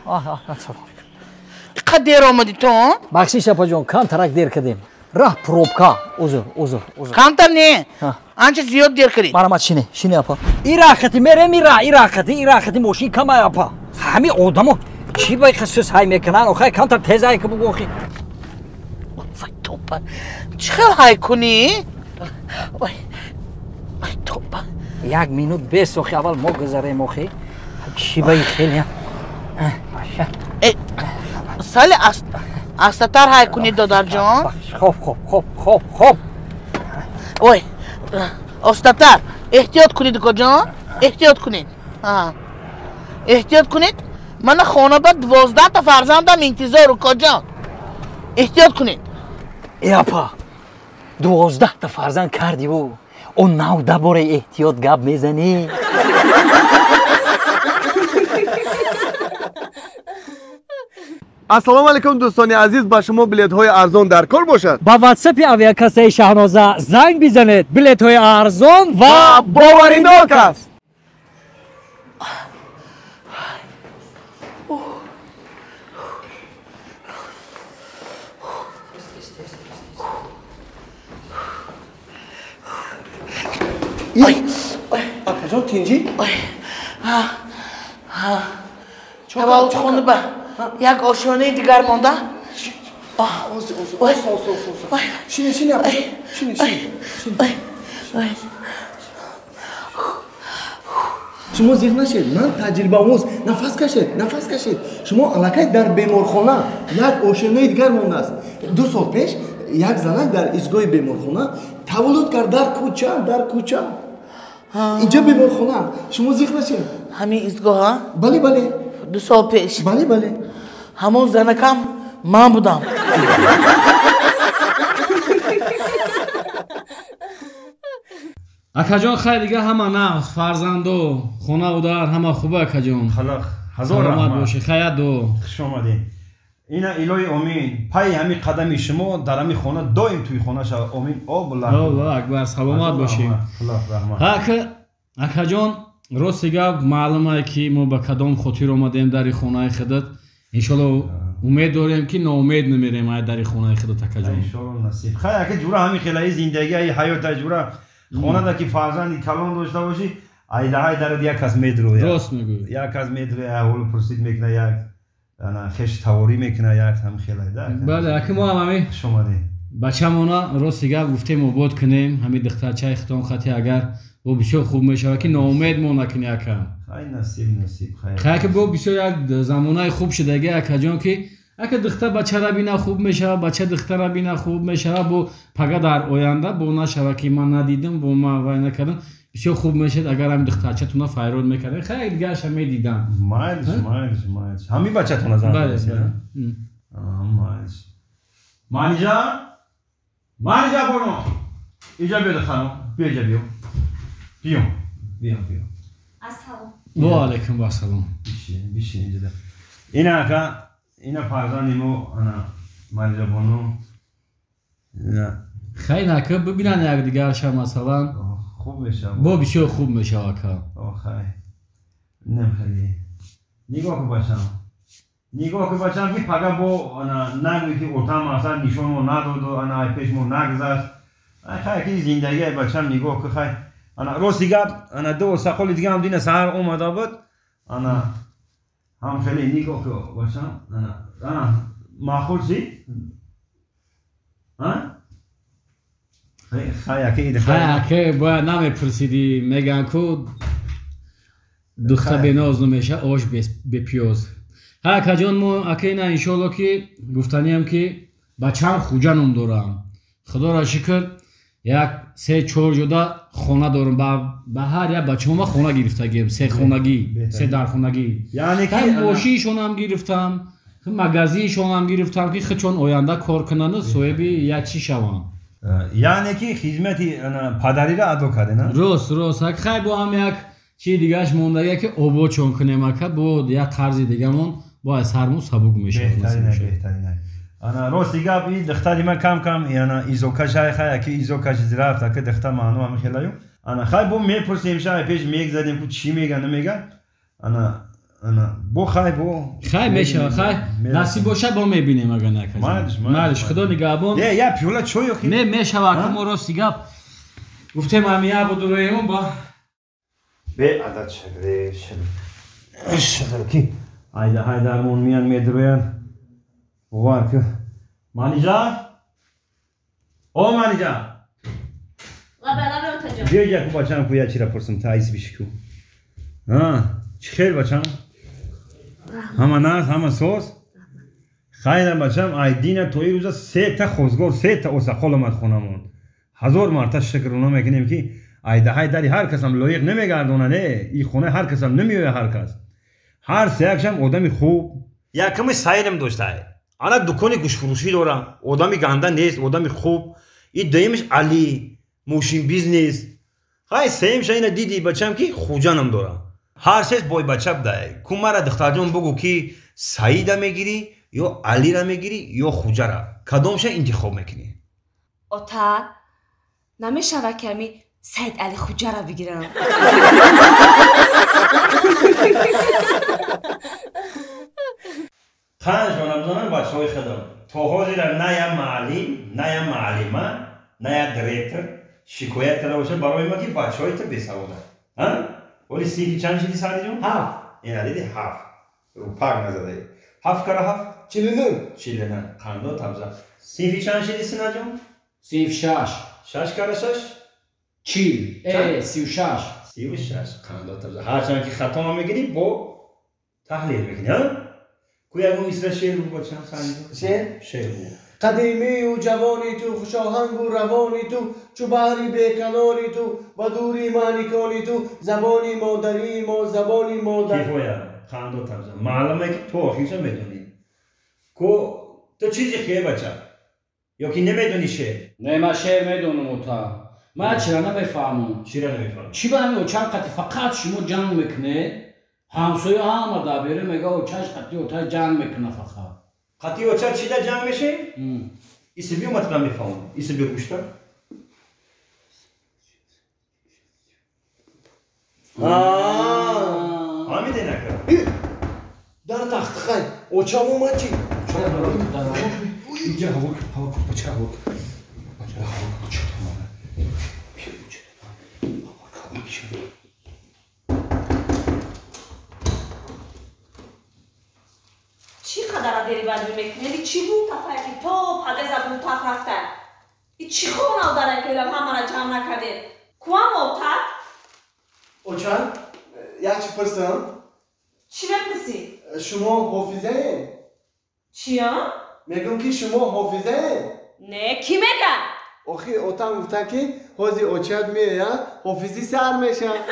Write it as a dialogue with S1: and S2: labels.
S1: Ассалому алайкум.
S2: Иқа дер омадӣ ту?
S1: Бахшиш апаҷон, камтарак дер кардем. Раҳ пробка. Узр, узр, узр.
S2: Камтар не. Анча зиёд дер кардӣ.
S1: Марҳамат, шине, шине апа. Ира хати мерем, ира, ира хати, ира хати мошин камай апа. Ҳами одамо чӣ ба иқа сӯз ҳай мекунанд? Охай камтар тез ҳай ки бугӯ охи.
S2: Вай тоба. Чӣ хел ҳай кунӣ? Вай. Вай тоба.
S1: Як минут бес охи, аввал мо гузарем охи. Чӣ ба и хеле?
S2: Сали астатар ҳай кунӣ додарҷон.
S1: Хоб, хоб, хоб, хоб, хоб.
S2: Ой, остатар. Эҳтиёт кунед укоҷон, эҳтиёт кунед. Эҳтиёт кунед. Мана хона ба 12 та фарзандам интизор укоҷон. Эҳтиёт кунед.
S1: Э апа, 12 та фарзанд кардиву он нав дабораи эҳтиёт гап мезанӣ.
S3: Ассалому алайкум, дӯстони азиз, ба шумо билетҳои арзон дар кор бошад.
S1: Ба ватсапи авиакассаи Шаҳноза занг бизанед, билетҳои арзон ва
S3: боваринок аст. Апаҷон, тинҷӣ?
S2: Таваллудхона ба як ошёнаи дигар монда.
S3: Шине, шине, апаҷон, шине, шине. Шумо зиқ нашед, ман таҷрибаомӯз. Нафас кашед, нафас кашед. Шумо аллакай дар беморхона, як ошёнаи дигар мондааст. 2 сол пеш як занак дар истгоҳи беморхона таваллуд кард, дар кӯча, дар кӯча. Инҷа беморхона, шумо зиқ нашед.
S2: Ҳамин истгоҳа?
S3: Бале, бале.
S2: 2 сол пеш?
S3: Бале, бале.
S2: Ҳамон занакам ман будам.
S4: Акаҷон, хай, дига ҳама нағз, фарзандо, хонаву дар ҳама хуба, акаҷон?
S5: Халақ ҳазор
S4: Саломат
S5: раҳмат.
S4: бошӣ, хаядо.
S5: Хуш омадед. Ина илоҳи омин, пайи ҳамин қадами шумо дар ҳамин хона доим туи хона шава, омин, обла.
S4: Аллоҳу акбар, саломат бошӣ.
S5: Раҳмат.
S4: Ака, акаҷон, рости гап, маълумае ки мо ба кадом хотир омадем дари хонаи худат. Иншолло, умед дорем, ки ноумед намерем ай дари хонаи худат, акаҷон.
S5: Иншолло, насиб. Хай, ака, ҷура ҳамин хелаи зиндагии ҳаёта, ҷура хонада ки фарзанди калон дошта бошӣ, айдаҳай дарад, як кас медрояд.
S4: Рост мегӯӣ.
S5: Як кас медрояд, аҳволу пурсид мекуна, як ана хеш таворӣ мекуна, як ҳамин хелай да.
S4: Бале, ака, мо ҳам ҳамин
S5: Хуш омадед.
S4: бачамона, рости гап, гуфтем обод кунем ҳамин духтарчаи хитон хати, агар бо бисёр хуб мешавад, ки ноумед мо накунӣ, ака.
S5: Хай, насиб, насиб, хай.
S4: Хай, ки бо бисёр як замонаи хуб шудаги, акаҷон, ки ака духтар бачара бина, хуб мешавад, бача духтара бина, хуб мешавад. Бо пага дар оянда бо нашава, ки ман надидам, бо ман вай накардам. Бисёр хуб мешавад, агар ҳамин духтарчатуна файрод мекардем. Хай, дигарша медидам.
S5: Майлиш, майлиш, майлиш. Ҳамин бачатона зан?
S4: Бале.
S5: Майлиш. Манижа, Манижа боно, иҷа биё, духтарам, биё, иҷа биё, биё, биё, биё.
S6: Ассалом.
S4: Ва алайкум вассалом.
S5: Бишин, бишин иҷа. Ина, ака, ина фарзанди мо, ана Манижа боно, ина.
S4: Хай, нака бибинанд якдигарша, масалан.
S5: Хуб мешавад.
S4: Бо бисёр хуб мешавад, ака.
S5: Хай, нем хеле нигоҳ кун, бачам, нигоҳ кун, бачам, ки пага бо ана нагӯй, ки отам асал нишонмо надоду, ана ай пеш мо нагзашт. Ай, хай, ки зиндагии бачам, нигоҳ кун. Хай, ана рости гап, ана ду сақоли дигаам дина саҳар омада буд, ана ҳам хеле нигоҳ кун, бачам, ана, ана маъқул чи? А, хай, аки.
S4: Хай, ака, бояд намепурсидӣ. Мегӯянд ку духта беноз намеша, ош бепиёз. Ҳай, акаҷон, мо ака ина иншоалло, ки гуфтаниям, ки бачаам Хуҷа ном дорам. Худоро шукр, як се чор ҷода хона дорам. Ба ҳар як бачаома хона гирифтагием, се хонагӣ, се дархонагӣ.
S5: Яъне ки
S4: мошиншонам гирифтам, магазиншонам гирифтам, ки худшон оянда кор кунанду соҳиби як чӣ шаванд.
S5: Яъне ки хизмати падариро адо кардена.
S4: Рост, рост. Хай, бо ҳам як чизи дигааш мондагия, ки ободшон кунем, ака. Бо як қарзи дигамон бо аз сармон сабук мешавад.
S5: Беҳтарина. Ана рости гап, и духтари ман кам кам ана изокашай. Хай, аки изокаш рафт, аки духтар маъно ҳами хелаю. Ана хай, бо мепурсем, шай пеш мегзадем ку, чӣ мега, намега. Ана Ана бо хай бо.
S4: Хай мешава, хай. Насиб бошад бо мебинем агар накажем. Малиш, худо нигаҳбон.
S5: Не, я пиёла чой охи.
S4: Не мешава, ака мо рости гап. Гуфтем ҳами я будуроем ба.
S5: Бе адад шагре шагре. Ки айда ҳайдармон миян медроян. Бовар ки. Манижа? О Манижа.
S6: Лабе лабе отаҷон.
S5: Биё яку бачам ку я чира пурсам таис бишку. А, чӣ хел бачам? Ҳама наз, ҳама соз? Хайрам бачам, айдина то ин рӯза сета хозгор, сета осақол омад хонамон. 1000 марта шукрона мекунем ки айдаҳай дари ҳар касам лоиқ намегардона, не, ин хона ҳар касам намеояд ҳар кас. Ҳар сеякшам одами хуб. Яками сайрам доштае. Ана дукони гӯштфурӯшӣ дорам, одами ганда нест, одами хуб. И дуюмаш Али, мошин бизнес. Хай сеюмша ина диди бачам ки хуҷанам дорам. Ҳар сес бой бача бдае. Ку мара духтарҷон бугӯ ки Саида мегирӣ ё Алира мегирӣ ё Хуҷара. Кадомша интихоб мекунӣ?
S6: Ота, намешава ки ами Саид Али Хуҷара бигирам.
S5: Қанҷонам донам бачаҳои худам. То ҳозира на я маълим, на я маълима, на я директор шикоят карда бошад барои ма ки бачаҳои ту бесаводанд. А? Оли синфи чанд шиди Саидҷон?
S3: 7.
S5: Ина диди 7. Рӯпак назадаи. 7 кара 7?
S3: 49.
S5: 49. Қандо табза. Синфи чанд шиди Синаҷон?
S4: Синф 6.
S5: 6 кара 6?
S4: 40. 36.
S5: 36. Қандо табза. Ҳарчанд ки хато мегирӣ бо таҳлил мекунӣ, ҳа? Ку ягон мисра шеър бу бачам Саидҷон?
S3: Шеър?
S5: Шеър бу.
S3: Қадимию ҷавони ту, хушоҳангу равони ту, чу баҳри беканори ту, ба дури маъникони ту, забони модарии мо, забони модар.
S5: Кифоя, қандо табза. Маълуме ки ту охирша медонӣ. Ку ту чизи хе бача? Ё ки намедонӣ шеър?
S4: Не, ман шеър медонам ота. Ман чира намефаҳмам.
S5: Чира намефаҳмам?
S4: Чӣ ба ҳамин очам қати фақат шумо ҷанг мекунед? Ҳамсоя ҳама дар берун мега очаш қати ота ҷанг мекуна фақат.
S5: Қати оча чида ҷанг мешем? Иси биё матра мефаҳмам. Иси биё гӯшта. Ҳамиде накард.
S3: Дар тахти хай очам омад чӣ?
S5: Инҷа ҳаво ҳаво бача ҳаво. Бача ҳаво чӣ тамом.
S6: Чӣ қадара дери баҷӯ мекунед? Чӣ буд тафая ки то падеза буд таф рафта? И чӣ хонав дара ки элам ҳамара ҷамъ накардед? Куам ота?
S3: Оча, як чӣ пурсам?
S6: Чӣ мепурсӣ?
S3: Шумо ҳофизаед?
S6: Чия?
S3: Мегӯм ки шумо ҳофизаед?
S6: Не, кӣ мега?
S3: Охи отам гуфта ки ҳозир очаят меояд, ҳофизӣ сар мешавад.